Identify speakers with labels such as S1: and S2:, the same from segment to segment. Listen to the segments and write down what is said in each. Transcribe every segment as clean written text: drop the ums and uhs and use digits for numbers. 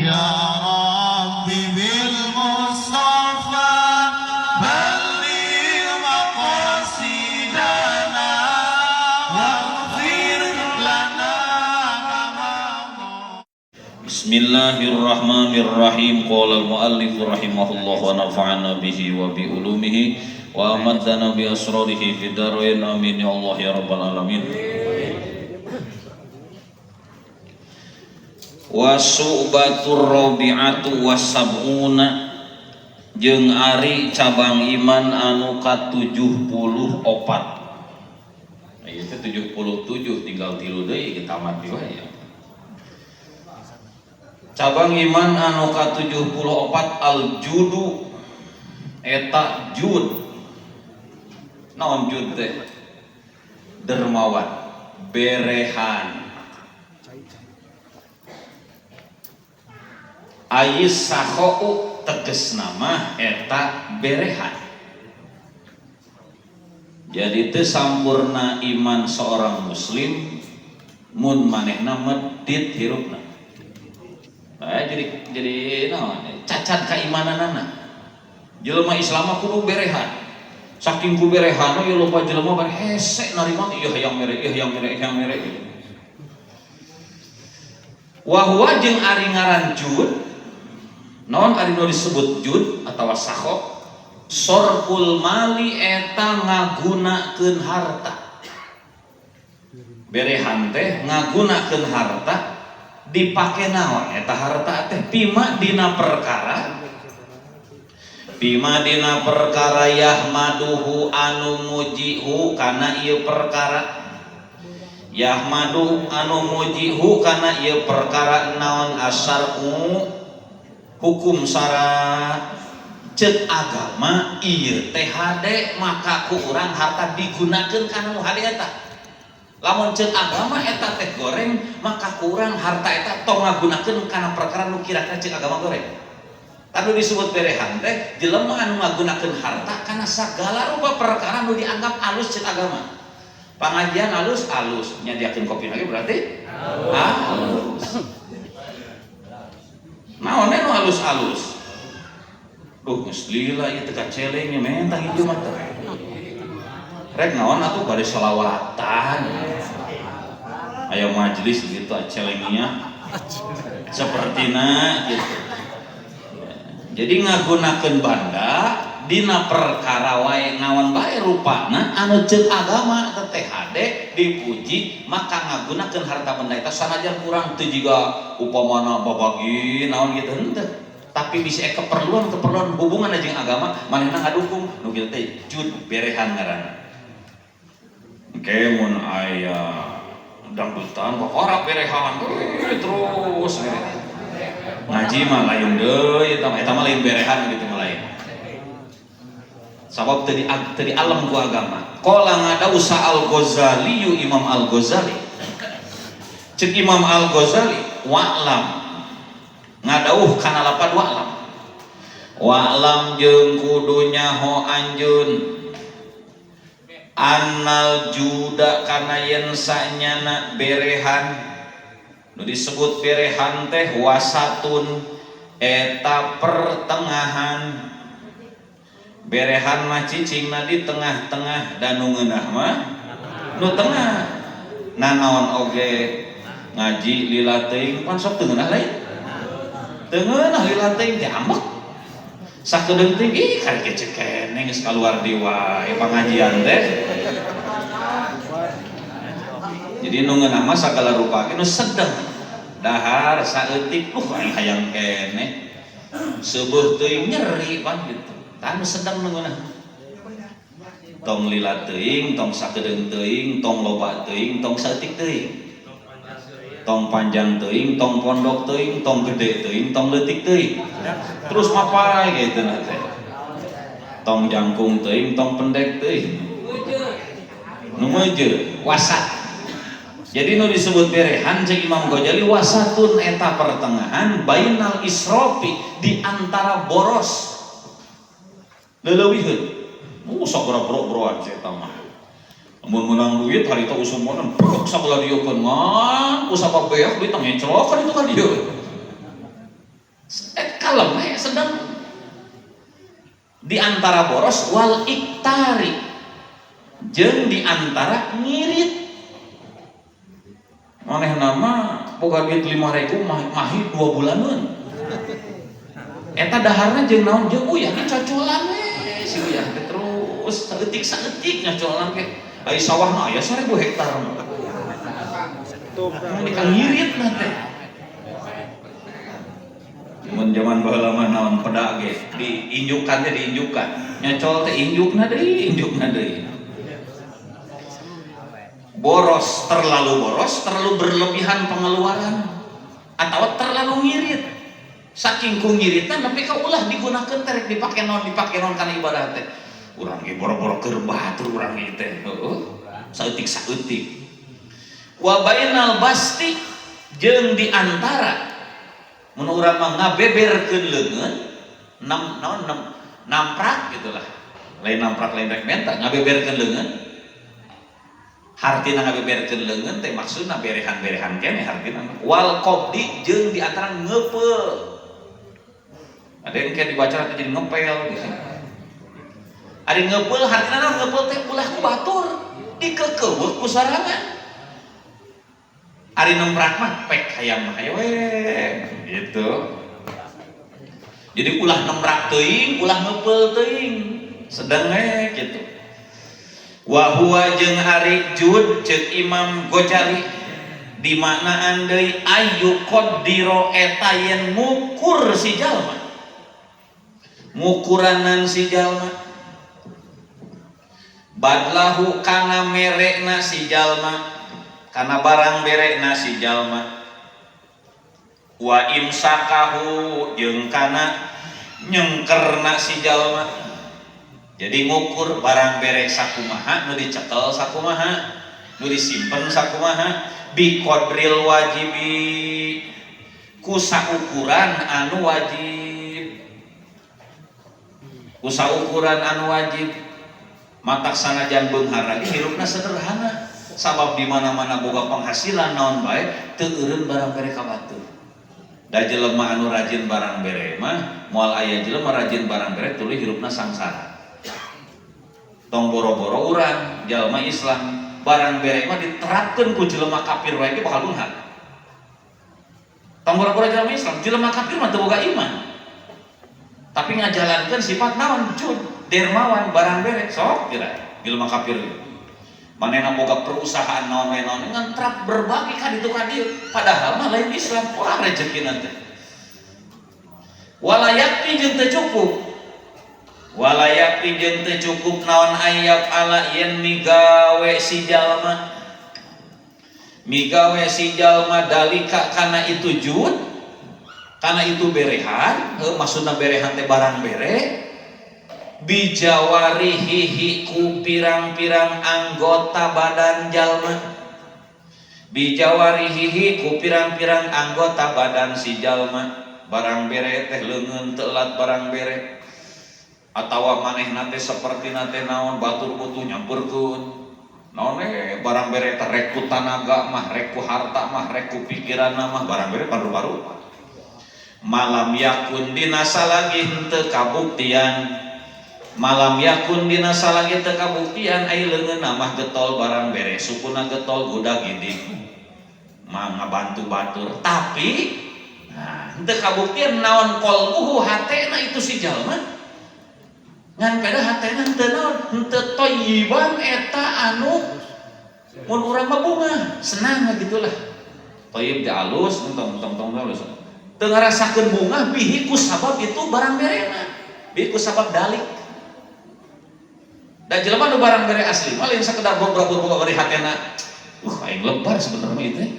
S1: Ya Rabbi bil Mustafa balligh maqasidana waghfir lana ma.
S2: Bismillahirrahmanirrahim. Qala al-muallif rahimahullah wa nafa'ana bihi wa bi ulumihi wa amaddana bi asrarihi fid dharain. Amin ya Allah ya rabbal alamin. Wa su'batur rabi'atu wasab'una jeung ari cabang iman anu ka-74. Ieu teh 77 tinggal 3 deui kita tamat wae ya. Cabang iman anu ka-74 al-judu eta jud. Naon jud teh? Dermawan, berehan. Ayis sakhou teges nama eta berehan. Jadi teu sampurna iman seorang muslim mun manehna medit hirupna. Nah, jadi naon cacat keimananana. Jelema Islam mah kudu berehan. Saking ku berehan ieu loba jelema bare hese narima ieu hayang mere, ieu hayang mere, hayang mere gitu. Wa huwa jeung ari ngaran jud, naon ari nu disebut jud atawa sakho, sorful mali eta ngagunakeun harta. Berehan teh ngagunakeun harta dipake naon eta harta teh pima dina perkara, bima dina perkara yahmaduhu anu mujihu kana ieu perkara, yahmadu anu mujihu kana ieu perkara naon asar'u hukum sara ceuk agama ieu teh hade maka ku urang harta digunakeun kana nu hade eta. Lamun ceuk agama eta teh goreng maka ku urang harta eta tong ngagunakeun kana perkara nu kira-kira ceuk agama goreng. Anu disebut berehan teh jelema anu ngagunakeun harta kana sagala rupa perkara nu dianggap alus ceuk agama. Pangajian alus alus, nyadiakeun kopi lagi berarti alus. Naon nu alus-alus? Duh geus lila ieu teh kaceleng nya mentah hijau mah teh. Rek naon atuh bade sholawatan. Aya majelis gitu acelengnya. Sepertina gitu. Jadi ngagunakeun banda dina perkara wae naon bae rupana anu ceuk agama teh hade dipuji maka ngagunakeun harta benda eta sanajan kurang teu jiga upamana babagi naon gitu henteu, tapi bisa keperluan-keperluan hubungan jeung agama manehna ngadukung nu kitu teh jud berehan ngaranna. Engke mun aya dangdutan kokora berehan terus ngaji mah lain deui eta mah lain berehan gitu mah lain. Sabab teu di alam ku agama. Qala ngadausa Al-Ghazali Imam Al-Ghazali. Ceuk Imam Al-Ghazali wa'lam ngadauh kana lapad wa'lam. Wa'lam jeung kudu nyaho anjeun annal juda kana yen sanyana berehan. Nu disebut berehan teh wasatun eta pertengahan. Berehan mah cicingna di tengah-tengah dan nu ngeunah mah nu tengah. Nanaon oge ngaji lila teuing pan sok teu ngeunah lain. Teu ngeunah lila teuing teh ambek. Sakedeung teuing ih karek kece keneh geus kaluar di wae pangajian teh. Jadi nu ngeunah mah sagala rupa nu sedeng. Dahar saeutik aing hayang keneh. Seubeut teuing nyeri pan gitu. Tah nu sedeng nu ngeunah. Tong lila teuing, tong sakedeung teuing, tong loba teuing, tong saeutik teuing. Tong panjang teuing, tong pondok teuing, tong gede teuing, tong leutik teuing. Terus mapai gitu nah teh. Tong jangkung teuing, tong pendek teuing. Nu meujeuh wasat. Jadi nu disebut berehan cek Imam Ghazali wasatun eta pertengahan bainal israfi di antara boros leuwihkeun. Sok boro-boroan cek eta mah. Mun menang duit harita usumunan brok sagala dieukeun ngan usapa beak duit ngeclokan itu kan dieu. Kalem we sedang. Di antara boros wal iktari jeung di antara ngirit. Manehna mah boga duit 5.000 mahi 2 bulaneun. Eta daharna jeung naon? Jeung uyah dicocolan we si uyah teh terus saeutik saeutik nyocolan ke. Ai sawahna aya 1000 hektar mah. Mun ngirit na teh. Mun zaman baheula mah naon peda ge diinjukan teh diinjukan. Nyocol teh injukna deui, injukna deui. Boros, terlalu boros, terlalu berlebihan pengeluaran atau terlalu ngirit. Saking ku ngiritna nepi ka ulah digunakeun teh rek dipake naon kana ibadah teh. Urang ge boro-boro keur batur urang ge teh. Heueuh. Saeutik-saeutik. Wa bainal basti jeung di antara mun urang mah ngabeberkeun leungeun nam naon nam namprak gitulah. Lain namprak lain rek menta ngabeberkeun leungeun. Hartina ngabeberkeun leungeun teh maksudna berehan-berehan keneh hartina. Wal qabdi jeung di antara ngepeul. Ada yang kayak dibaca nanti jadi ngepel gitu. Ada ngepeul hartina naon ngepeul teh ulah ku batur dikekeuweuk ku sorangan. Ari nemprak mah pek hayang mah hayo we gitu. Jadi ulah nemprak teuing, ulah ngepeul teuing. Sedang we gitu. Wa huwa jeung ari jud ceuk Imam Ghazali di maknaan deui ayu qaddira eta yen ngukur si jalma. Ngukuranan si jalma badlahu kana merekna si jalma kana barang berekna si jalma wa imsakahu jeung kana nyengkerna si jalma. Jadi ngukur barang berek sakumaha nu dicekel sakumaha nu disimpen sakumaha bi qadril wajibi ku saukuran anu wajib. Ku saukuran anu wajib matak sanajan beunghar lagi hirupna sederhana sabab di mana-mana boga penghasilan naon bae teu eureun barang bere ka batur. Da jelema anu rajin barang bere mah moal aya jelema rajin barang bere tuluy hirupna sangsara. Tong boro-boro urang jelema Islam barang bere mah diterapkeun ku jelema kafir wae ge bakal beunghar. Tong boro-boro jelema Islam, jelema kafir mah teu boga iman. Tapi ngajalankeun sifat naon jud dermawan barang bere sok kira jelema kafir ge. Manehna boga perusahaan naon wae naon ngan terap berbagi ka ditu ka dieu padahal mah lain Islam wah rezekina teh. Walayakti jeung teu cukup. Walayakti jeung teu cukup naon ayab ala yen migawe si jalma. Migawe si jalma dalika kana itu jud kana itu berehan, maksudna berehan teh barang bere bijawarihihi ku pirang-pirang anggota badan jalma. Bijawarihihi ku pirang-pirang anggota badan si jalma. Barang bere teh leungeun teu elat barang bere atawa manehna teh sapertina teh naon batur butuh nyamperkeun naon we barang bere teh rek ku tanaga mah rek ku harta mah rek ku pikiranna mah barang bere paru-paru. Malam yakun dina salagi henteu kabuktian. Malam yakun dina salagi teu kabuktian ai leungeunna mah getol barang bere sukuna getol gudag gidig mah ngabantu batur tapi nah henteu kabuktian naon qalbuhu hatena itu si jalma ngan pada hatena henteu naon henteu thayyiban eta anu mun urang mah bunga senang gitulah thayyib teh alus entong entong entong alus teu ngarasakeun bunga bihi ku sabab itu barang berena bihi ku sabab dalik. Da jelema nu barang bere asli mah lain sakedar bobrok-bobrok bari hatena aing lebar sebenarnya itu teh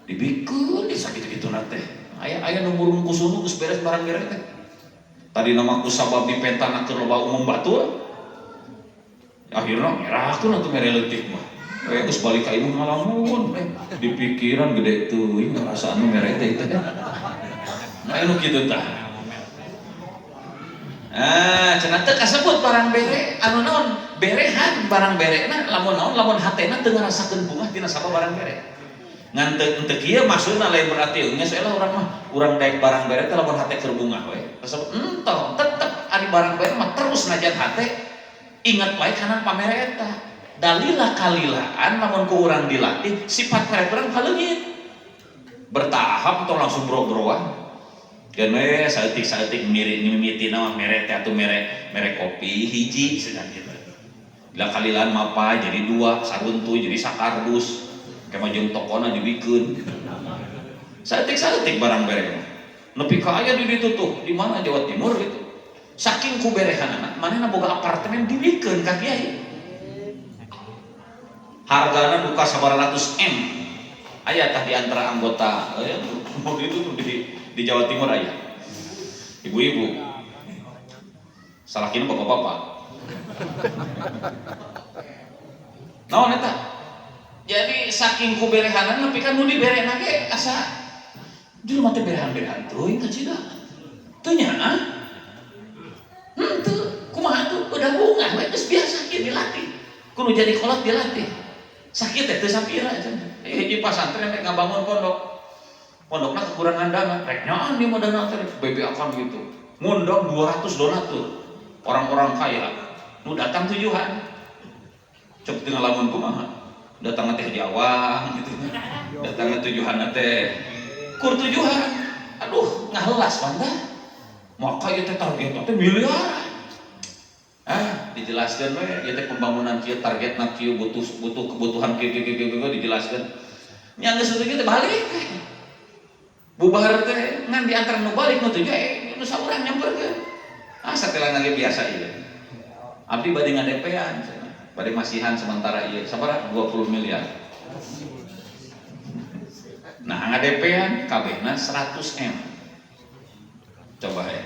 S2: dibikeun di sakitu-kitu na teh aya aya nu murung ku sunu geus beres barang bere teh tadi nama ku sabab dipentana keur loba umum batur akhirna ngerakeun atuh mere leutik mah geus balik ka imah ngalamun di pikiran gede teuing ngarasaan nu mere teh teh nah anu kitu tah. Ah, cenah teu kasebut barang bere anu naon berehan barang berena lamun naon lamun hatena teu ngarasakeun bungah tina sabab barang bere. Ngan teu kieu maksudna lain berarti geus lah urang mah urang daek barang bere teh lamun hate keur bungah we. Resep entong tetep ari barang bere mah terus najan hate ingat wae kana pamere eta. Dalila kalilaan lamun ku urang dilatih sifat pere urang kaleungit. Bertahap tong langsung bro-broan. Geun we saeutik-saeutik mimitina mah mere teh atuh mere mere kopi hiji cenah kitu. Bila kalilaan mapa jadi dua, saruntuy jadi sakardus. Kema jeung tokona dibikeun. Saeutik-saeutik barang bere mah. Nepi ka aya di ditu tuh, di mana Jawa Timur gitu. Saking ku berehanana, manehna boga apartemen dibikeun ka kiai. Hargana duka sabaraha ratus M. Aya tah di antara anggota itu tuh di Jawa Timur aya. Ibu-ibu. Salakina bapak-bapak. Naon eta? Jadi saking ku berehanan nepi ka nu diberena ge asa jelema teh berehan-berehan teuing ka cida. Teu nyaah. Henteu, kumaha tuh udah bungah we geus biasa kieu dilatih. Kudu jadi kolot dilatih. Sakit teh teu sapira cenah. Hiji pasantren rek ngabangun pondok. Pondokna kekurangan dana, rek nyaan di mah dana teh bebeakan gitu. Ngundang 200 donatur. Orang-orang kaya nu datang tujuhan. Cek teu ngalamun kumaha. Datang teh Jawa gitu. Datang tujuhan teh kur tujuhan. Aduh, ngahelas mantah. Maka ieu teh target teh miliaran. Ah, dijelaskeun we ieu teh pembangunan kieu targetna kieu butuh butuh kebutuhan kieu kieu kieu kieu dijelaskeun. Nya geus kieu teh balik. Bubar teh ngan di antara nu balik nu tujuh nu saurang nyamperkeun. Ah, satelana ge biasa ieu. Abdi bade ngadepean cenah. Bade masihan sementara ieu sabaraha 20 miliar. Nah, ngadepean kabehna 100 M. Coba ya.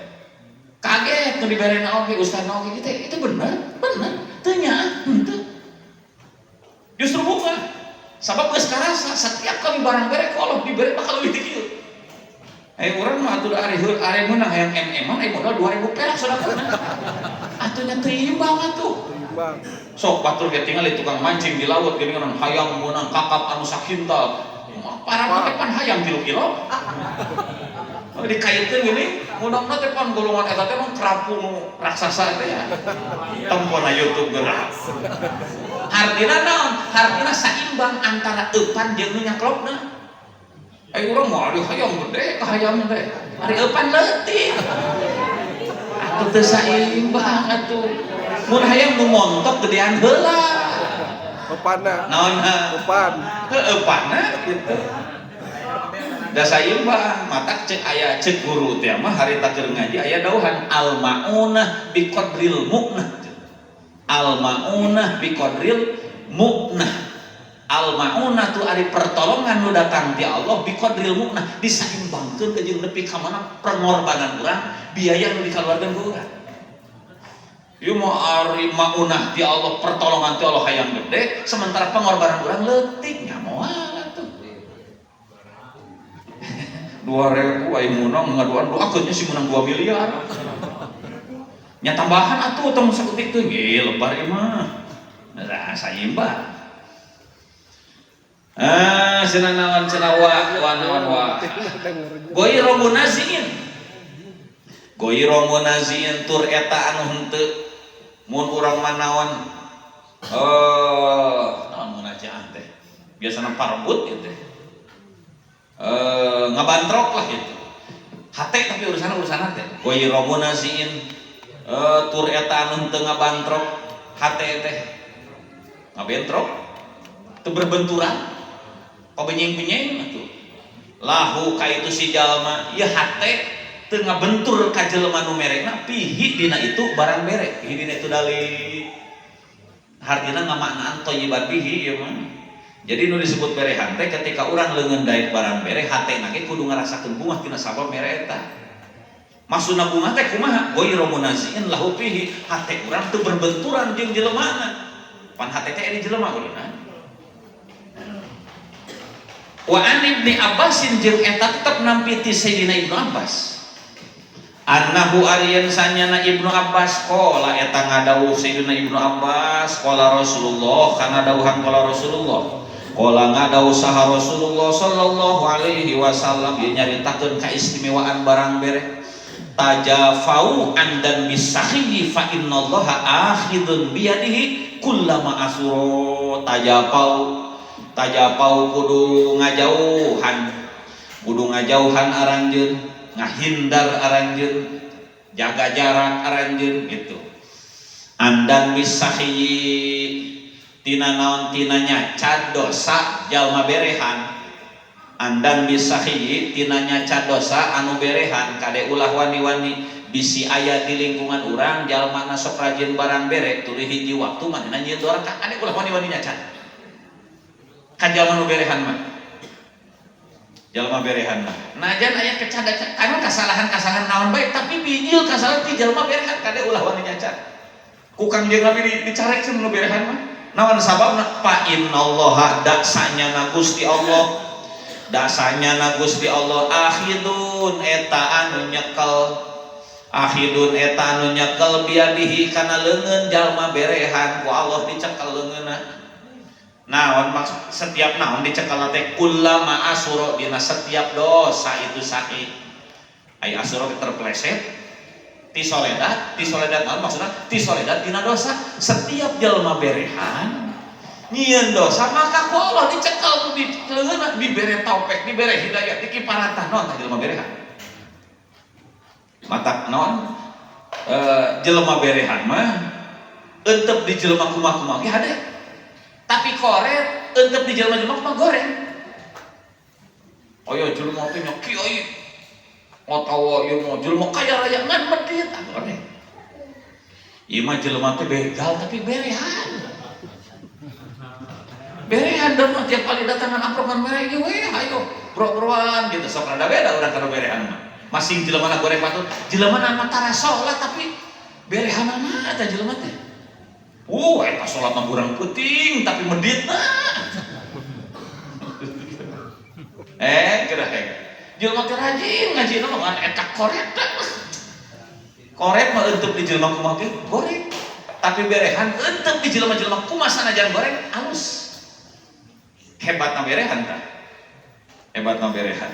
S2: Kaget nu diberena oge ustadna oge itu bener, bener. Teu nyaah henteu. Justru bukan. Sabab geus karasa setiap kali barang bere ku Allah dibere bakal leuwih ti kieu. Urang mah atuh ari heul ari meunang hayang MM-an aya modal 2000 perak sadakana. Atuh nya teu imbang atuh.
S3: Imbang.
S2: Sok batur ge tingali tukang mancing di laut geuningan hayang meunang kakap anu sakintal. Parah teh pan hayang 3 kilo. Dikaitkeun gini, meunangna teh pan golongan eta teh mah kerapu nu raksasa teh ya. Tempona YouTube geura. Hartina naon? Hartina saimbang antara eupan jeung nu nyaklopna. Urang mah ari hayang gede ka hayang teh. Ari eupan leutik. Atuh teu saimbang atuh. Mun hayang nu montok gedean heula.
S3: Eupanna.
S2: Naonna?
S3: Eupan.
S2: Heuh eupanna kitu. Da saimbang matak cek aya cek guru teh mah harita keur ngaji aya dawuhan al maunah biqadril mu'nah. Al maunah biqadril mu'nah. Al maunah tu ari pertolongan nu datang ti Allah biqadril mu'nah disaimbangkeun ke jeung nepi ka mana pengorbanan urang biaya nu dikaluarkeun ku urang. Ieu mah ari maunah ti Allah pertolongan ti Allah hayang gede sementara pengorbanan urang leutik nya moal atuh. 2000 aya meunang ngaduan doakeun nya si meunang 2 miliar. Nya tambahan atuh tong saeutik teh ge lebar ieu mah. Nah, saimbang. Ah, cenah naon cenah wa wa naon wa. Goiro munaziin. Goiro munaziin tur eta anu henteu mun urang mah naon naon munajaah teh. Biasana parebut ieu teh. Ngabantrok lah gitu. Hate tapi urusan hate. Goiro munaziin tur eta anu henteu ngabantrok hate teh. Ngabentrok teu berbenturan. Pabenyeng-benyeng atuh. Lahu ka itu si jalma ieu hate teu ngabentur ka jelema nu merekna pihi dina itu barang bere, pihi dina itu dalil. Hartina ngamaknaan thayyiban bihi ieu mah. Jadi nu disebut berehan teh ketika urang leungeun daek barang bere hatena ge kudu ngarasakeun bungah tina sabab mere eta. Maksudna bungah teh kumaha? Ghairu munaziin lahu fihi, hate urang teu berbenturan jeung jelemana. Pan hate teh di jelema kuduna. Wa an Ibni Abbasin jeung eta tetep nampi ti Sayyidina Ibnu Abbas. Annahu ariyan sanyana Ibnu Abbas qala eta ngadawuh Sayyidina Ibnu Abbas qala Rasulullah kana dawuhan qala Rasulullah. Qala ngadau saha Rasulullah sallallahu alaihi wasallam ieu nyaritakeun kaistimewaan barang bere. Tajafau andan bisakhi fa innallaha akhidun biyadihi kullama asuro. Tajafau tajafau kudu ngajauhan aranjeun, ngahindar aranjeun, jaga jarak aranjeun gitu. Andan bisakhi tina naon tina nyaca dosa jalma berehan. Andan bisakhi tina nyaca dosa anu berehan kade ulah wani-wani bisi aya di lingkungan urang jalma na sok rajin barang bere tuluy hiji waktu manehna nyieun doraka kade ulah wani-wani nyaca ka jalma nu berehan mah. Jalma berehan mah najan aya kecada anu kasalahan-kasalahan naon bae tapi bijil kasalahan ti jalma berehan kade ulah wani nyaca. Ku Kangjeng Nabi dicarek cenah nu berehan mah. Naon sababna? Fa innallaha dasanyana Gusti Allah. Dasanyana Gusti Allah akhidun eta anu nyekel. Akhidun eta anu nyekel biadihi kana leungeun jalma berehan ku Allah dicekel leungeunna. Naon maksud setiap naon dicekel teh kullama asuro dina setiap dosa itu sahih. Ai asuro terpleset tisoledat, tisoledat naon maksudna? Tisoledat dina dosa. Setiap jalma berehan nyieun dosa maka ku Allah dicekel ku di leungeunna dibere taufik, dibere hidayah, dikiparatah naon tah jelema berehan. Matak naon? Jelema berehan mah entep di jelema kumaha-kumaha ge hade. Tapi koret entep di jelema-jelema kumaha goreng. Aya jelema teh nya kiai atawa ieu mah jelema kaya raya ngan medit ah goreng. Ieu mah jelema teh begal tapi berehan. Berehan dan mah tiap kali datangan amplop ngan mere ieu we hayo bro-broan gitu sok rada beda urang kana berehan mah. Masing jelema na goreng patut, jelema na mah tara salat tapi berehanana eta jelema teh. Eta salat mah kurang peuting tapi meditna. Kira jelema teh rajin ngajina mah ngan eta koret teh. Koret mah eunteup di jelema kumaha ge goreng. Tapi berehan eunteup di jelema-jelema kumaha sanajan goreng alus. Hebatna berehan tah. Hebatna berehan.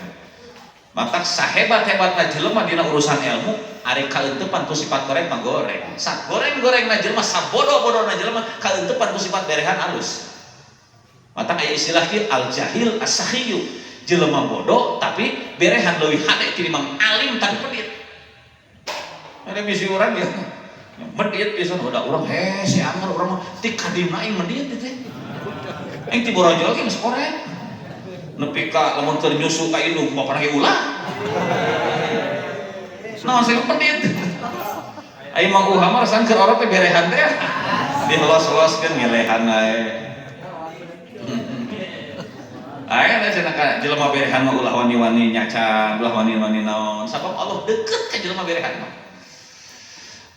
S2: Matak sahebat-hebatna jelema dina urusan ilmu ari kaeuntepan ku sifat koret mah goreng. Sagoreng-gorengna jelema sabodo-bodona jelema kaeuntepan ku sifat berehan alus. Matak aya istilah kieu al jahil as-sahiyu. Jelema bodoh tapi berehan leuwih hade tinimbang alim tapi pedit. Ada misi urang ya. Medit pisan udah urang hese anger urang mah ti kadimna aing medit teh. Aing ti borojol ge geus koret. Nepi ka lamun keur nyusu ka indung bapana ge ulah. Naon sih pedit. Aing mah uha mah rasaan keur orok teh berehan teh. Dihelos-heloskeun ngelehan ae. Aya teh cenah ka jelema berehan mah ulah wani-wani nyaca, ulah wani-wani naon. Sabab Allah deukeut ka jelema berehan mah.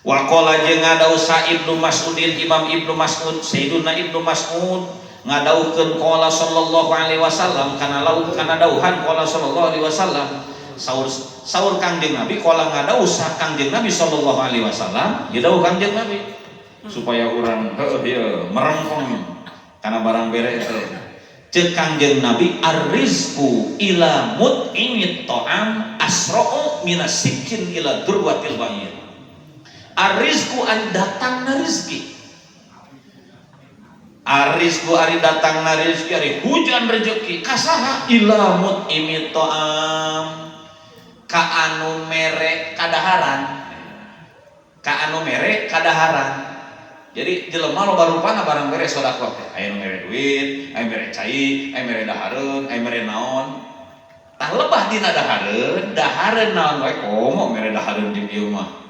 S2: Wa qala jeung ngadau sa Ibnu Mas'udin Imam Ibnu Mas'ud, Sayyiduna Ibnu Mas'ud ngadaukeun qala sallallahu alaihi wasallam kana lauk kana dauhan qala sallallahu alaihi wasallam saur saur Kangjeng Nabi qala ngadau sa Kangjeng Nabi sallallahu alaihi wasallam ieu dawuh Kangjeng Nabi supaya urang heueuh ieu merengkong kana barang bere teh. Ceuk Kangjeng Nabi arrizqu ila mut'imit ta'am asra'u minas sikin ila durwatil ba'ir. Arrizqu ari datangna rezeki. Arrizqu ari datangna rezeki ari hujan rezeki kasaha ila mut'imit ta'am ka anu mere kadaharan. Ka anu mere kadaharan. Jadi jelema loba rupana barang bere sedekah teh. Aya nu mere duit, aya mere cai, aya mere dahareun, aya mere naon. Tah lebah dina dahareun, dahareun naon wae komo mere dahareun jeung ieu mah.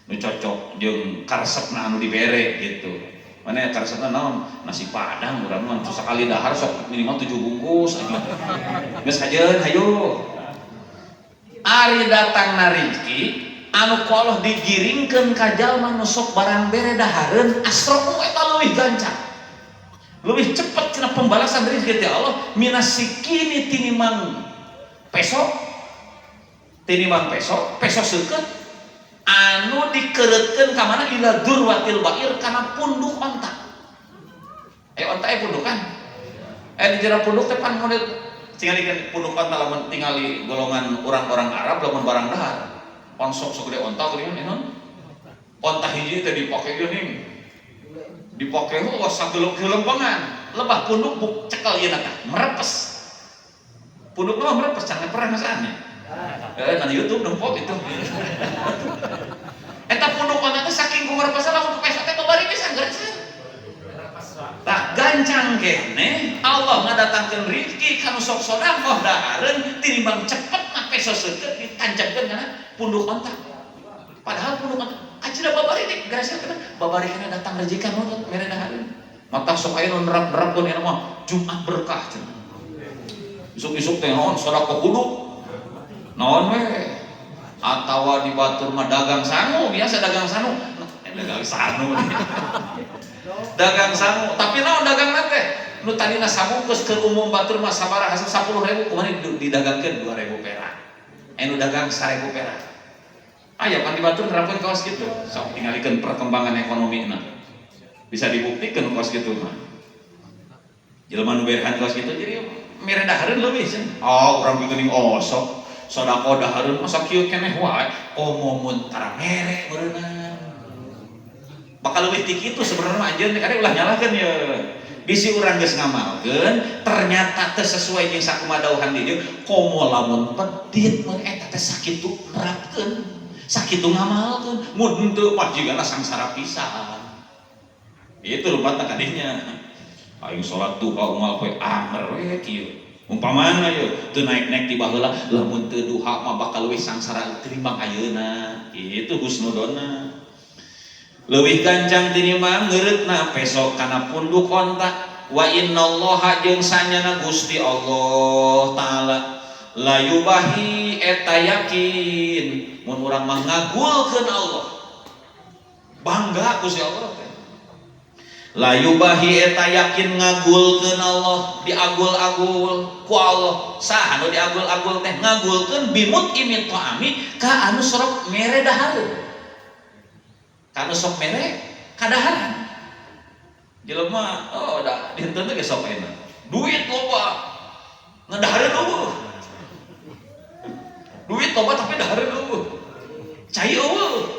S2: Nu cocok jeung karesepna anu dibere gitu. Mana karesepna naon? Nasi padang urang mah sakali dahar sok minimal 7 bungkus. Geus kajeun hayu. Ari datangna rezeki anu ku Allah digiringkeun ka jalma nu sok barang bere dahareun asra'u eta leuwih gancang. Leuwih cepet cenah pembalasan rezeki ti Allah minasikini tinimang peso. Tinimang peso, peso seukeut anu dikereutkeun ka mana ila durwatil ba'ir kana punduk onta. Onta pundukan. Di jero punduk teh pan model tingalikeun punduk onta lamun tingali golongan orang-orang Arab lamun barang dahar. Pan sok sagede onta geuningan naon? Onta hiji teh dipake geuning. Dipake wah sageleng-gelempengan. Lebah punduk buk cekel ieu tah, merepes. Punduk mah merepes, can pernah masaannya. Na YouTube nempo itu. Eta punduk onta teh saking ku merepesna lamun ku peso teh babari pisan geus. Tah gancang keneh Allah ngadatangkeun rezeki ka nu sok sedekah dahareun tinimbang cepet mah peso seukeut ditancapkeun kana punduk onta. Padahal punduk onta acida babari teh garasna kana babari kana datang rezeki ka nu mere dahareun. Mata sok aya nu nerap-nerapkeun eta mah Jumat berkah cenah. Isuk-isuk teh naon sedekah kudu. Naon we? Atawa di batur mah dagang sangu, biasa dagang sangu. Dagang sangu. Dagang sangu, tapi naon dagang teh? Nu tadina sabungkus ke umum batur mah sabaraha hasil 10.000 kumaha didagangkeun 2.000 perak. Nu dagang 1.000 perak. Aya pan di batur nerapkeun kaos kitu. Sok tingalikeun perkembangan ekonomina. Bisa dibuktikan kaos kitu mah. Jelema nu berehan kaos kitu jadi mere dahareun leuwih cenah. Oh, urang geuning osok sedekah dahareun masa kieu keneh wae. Komo mun tara mere meureunna. Bakal leuwih ti kitu sebenarnya mah anjeun teh kade ulah nyalahkeun ye. Bisi urang geus ngamalkeun ternyata teu sesuai jeung sakumaha dawuhan di dieu, komo lamun pedit mun eta teh sakitu nerapkeun, sakitu ngamalkeun, mun henteu mah jigana sangsara pisan. Itu lumpatna kadinya. Aing salat duha unggal poe anger we kieu. Umpamana ye teu naek-naek ti baheula lamun teu duha mah bakal leuwih sangsara tinimbang ayeuna. Kitu husnudonna. Leuwih gancang tinimbang ngeureutna peso kana punduk onta. Wa innallaha jeung sanyana Gusti Allah taala la yubahi eta yakin mun urang mah ngagulkeun Allah. Bangga Gusti Allah teh. La yubahi eta yakin ngagulkeun Allah, diagul-agul ku Allah. Saha nu diagul-agul teh ngagulkeun bimut imit ta'ami ka anu sok mere dahareun. Ka anu sok mere kadaharan. Jelema oh da dinten teh sok ayeuna. Duit loba. Ngadahareun eueuh. Duit loba tapi dahareun eueuh. Cai eueuh.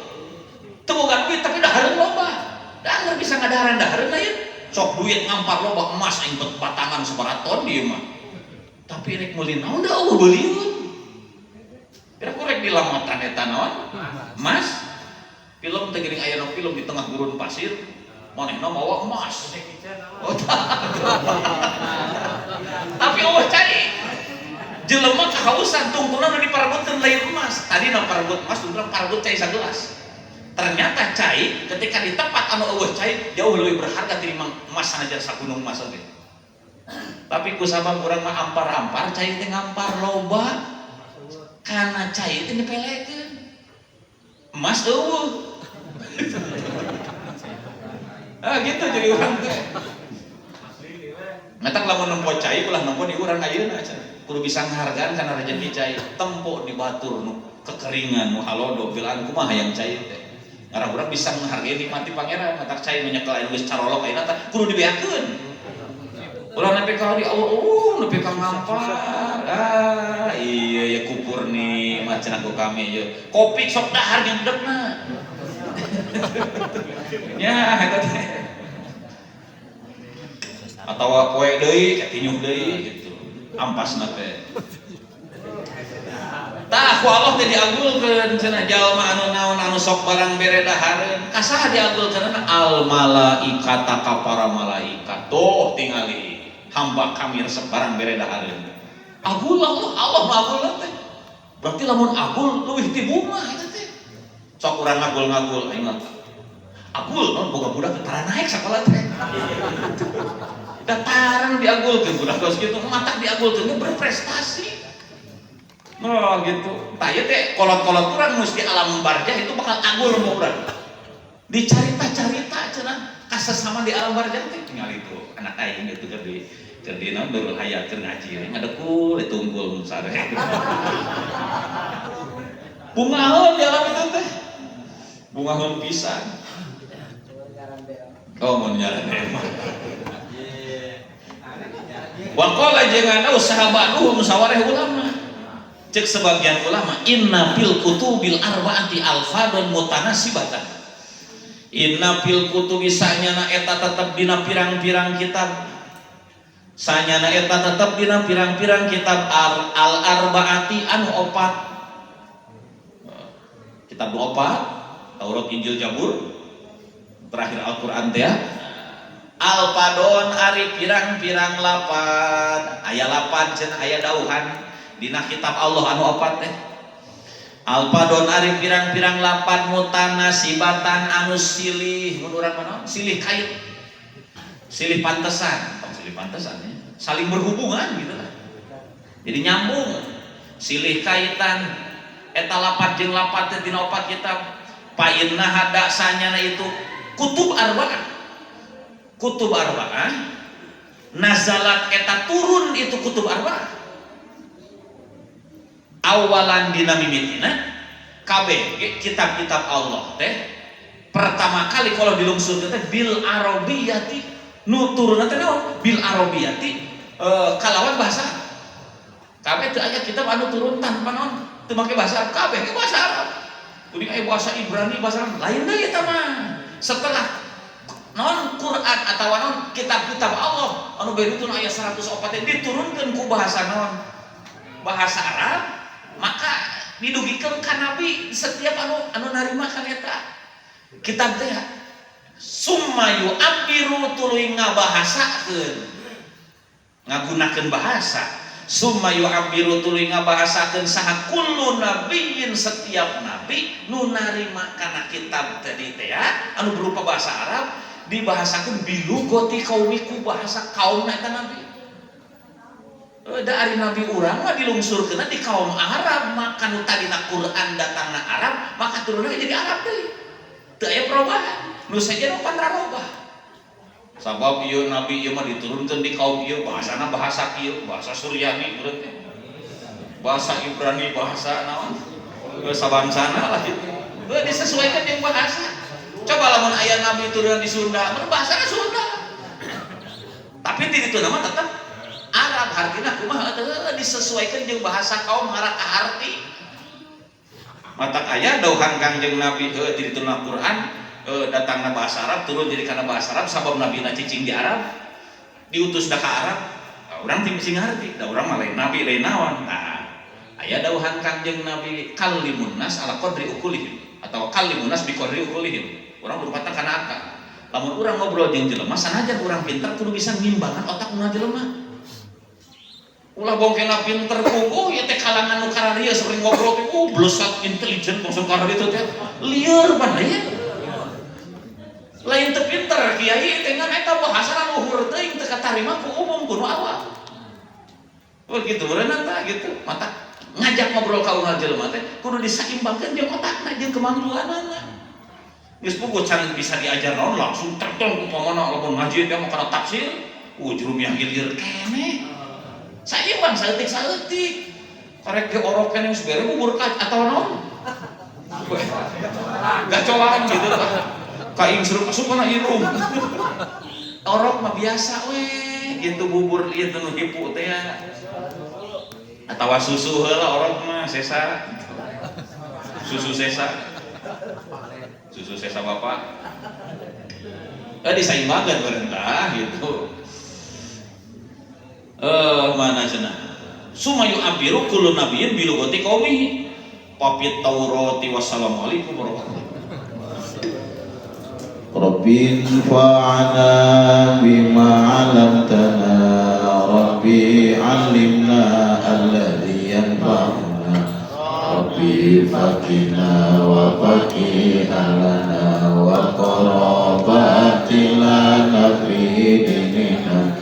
S2: Teu boga duit tapi dahareun loba. Da bisa ngadaharan dahareun lain. Sok duit ngampar loba emas aing batangan sabaraha ton ieu mah. Tapi rek meuli naon da eueuh beulieun. Kira rek dilamotan eta naon? Emas. Film teh geuning aya film di tengah gurun pasir, manehna mawa emas. Oh, tapi eueuh cai. Jelema kahausan tungtungna nu diparebutkeun lain emas. Tadi nu parebut emas, tungtungna parebut cai sagelas. Ternyata cai ketika di tempat anu eueuh cai jauh lebih berharga tinimbang emas sanajan sagunung emas oge. Tapi kusabab urang mah ampar-ampar cai teh ngampar loba kana cai teh nyepelekeun. Emas eueuh. Ah gitu jadi urang teh. Matak lamun nempo cai ulah nempo di urang ayeuna cenah. Kudu bisa ngahargaan kana rejeki cai. Tempo di batur nu kekeringan nu halodo bilaan kumaha hayang cai teh. Ngarah urang bisa menghargai nikmati pangeran, matak cai nu nyekel anu geus carolok ayeuna teh kudu dibeakeun. Ulah nepi ka di Allah, nepi ka ngampar. Ah, iya ya kupur nih mah cenah ku kami ye. Kopi sok dahar nyendepna. Ya eta teh. Atawa poe deui, katinyuh deui gitu. Ampasna teh. Tah ku Allah teh diagulkeun cenah jalma anu naon anu sok barang bere dahareun. Ka saha diagulkeunna? Al malaikata ka para malaikat. Tuh tingali hamba kami resep barang bere dahareun. Agul Allah, Allah mah agul teh. Berarti lamun agul leuwih ti bunga eta teh. Sok urang ngagul-ngagul aing mah. Agul naon boga budak tara naik sakola teh. Dataran diagulkeun budak geus kitu matak diagulkeun berprestasi. Oh gitu. Tah ieu teh kolot-kolot urang mesti alam barzah itu bakal agul mu urang. Dicarita-carita cenah kasesama di alam barzah teh tinggal itu anak aing gitu keur di naon Darul Hayat keur ngaji ngadekul ditungkul mun sare. Bungaheun di alam itu teh. Bungaheun pisan. Oh mun nyaran mah. Waqala jeung ada saha ba'duhum sawareh ulama. Cek sebagian ulama, inna fil kutubil arba'ati alfadun mutanasibatan. Inna fil kutubi sanyana eta tetep dina pirang-pirang kitab. Sanyana eta tetep dina pirang-pirang kitab al arbaati anu opat. Kitab nu opat, Taurat, Injil, Jabur, terakhir Al-Qur'an teh. Alfadon ari pirang-pirang lapan, aya lapan cenah aya dauhan dina kitab Allah anu opat teh. Alfadon ari pirang-pirang lapan mutanasibatan anu silih, mun urang mah silih kait. Silih pantesan, oh, silih pantesan ya. Saling berhubungan gitu lah. Jadi nyambung. Silih kaitan eta lapat jeung lapat teh dina opat kitab. Fa inna hada sanyana itu kutub arba'ah. Kutub arba'ah nazalat eta turun itu kutub arba'ah awalan dina mimitina. Kabeh kitab-kitab Allah teh pertama kali kalau dilungsur teh bil arabiyati, nu turun teh naon bil arabiyati, kalawan bahasa. Kabeh teu aya kitab anu turun tanpa naon teu make bahasa Arab. Kabeh bahasa Arab. Kuring aya bahasa Ibrani, bahasa Arab lain deui eta mah. Setelah non Quran atau non kitab-kitab Allah anu begitu aya 104 diturunkan ku bahasa non bahasa Arab, maka didugikeun ka nabi setiap anu anu narima kan eta kitab teh. Summa yu'abbiru tuluy ngabahasakeun, ngagunakeun bahasa. Summa yu'abbiru tuluy ngabahasakeun saha kullu nabiyyin setiap nabi nu narima kana kitab tadi teh anu berupa bahasa Arab, dibahasakeun bilugoti kaumiku bahasa kaum eta nabi. Da ari nabi urang mah dilungsurkeun di kaum Arab, maka nu tadina Quran datangna Arab, maka turunna jadi Arab deui. Teu aya perubahan. Nu sejen pan rarobah. Sabab ieu nabi ieu mah diturunkeun di kaum ieu, bahasana bahasa kieu, bahasa Suryani urang teh. Bahasa Ibrani, bahasa naon? Bahasa bangsana lah gitu. Disesuaikan yang bahasa. Coba lamun aya nabi turun di Sunda, mun bahasana Sunda. Tapi di ditu nama tetap Arab, hartina kumaha teh disesuaikan jeung bahasa kaum ngarah arti. Matak aya dauhan Kangjeng Nabi heuh di ditu Quran datangna bahasa Arab, turun jadi karena bahasa Arab sabab nabina cicing di Arab, diutus da ka Arab. Nah, urang ting sing ngarti, da urang mah lain nabi lain naon. Nah, aya dauhan Kangjeng Nabi kallimun nas ala qadri uqulihim atau kallimun nas bi qadri uqulihim. Urang lompatan kana akal. Lamun urang ngobrol jeung jelema sanajan urang pinter kudu bisa ngimbangan otak nu jelema. Ulah bongkena pinter puguh ya teh kalangan nu kararieu sering ngobrol teh blesat intelijen langsung kararieu teh lieur pan ya. Lain teu pinter kiai teh ngan eta bahasana luhur teuing teu katarima ku umum ku nu awam. Oh gitu meureunna tah gitu. Mata ngajak ngobrol ka unggal jelema teh kudu disaimbangkeun jeung otakna jeung kemampuanana. Geus puguh can bisa diajar naon langsung tertong upamana lamun ngaji teh mah kana tafsir, jurumiyah gilir keneh. Saimbang saeutik-saeutik. Karek ge orok keneh geus bere bubur atau naon. Gacoan gitu tah. Ka ingsruk asup kana irung. Orok mah biasa we gitu bubur ieu teh nu hipu teh ya. Atawa susu heula orok mah sesa. Susu sesa. Susu sesa bapak. Disaimbangkeun meureun gitu. Mana cenah? Summa yu'abbiru kullu nabiyyin bi lughati qaumihi. Papit Taurati wassalamualaikum warahmatullahi.
S1: Rabbi infa'na bima 'allamtana, Rabbi 'allimna alladhi yanfa'una, Rabbi faqina wa faqih lana wa qarabati lana fi dinina,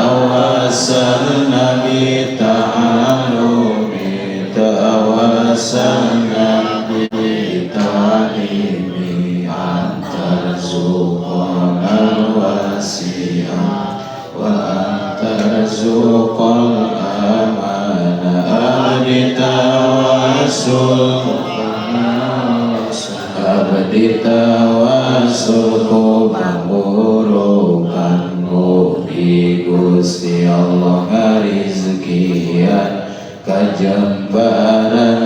S1: tawassalna bi ta'alumi, tawassalna bi ta'limi, antarzuqana al-wasi'a wa antarzuqal amana, abdi tawassul abdi tawassul ku pangurukanmu di Gusti. Gusti Allah ngarizkian kajembaran.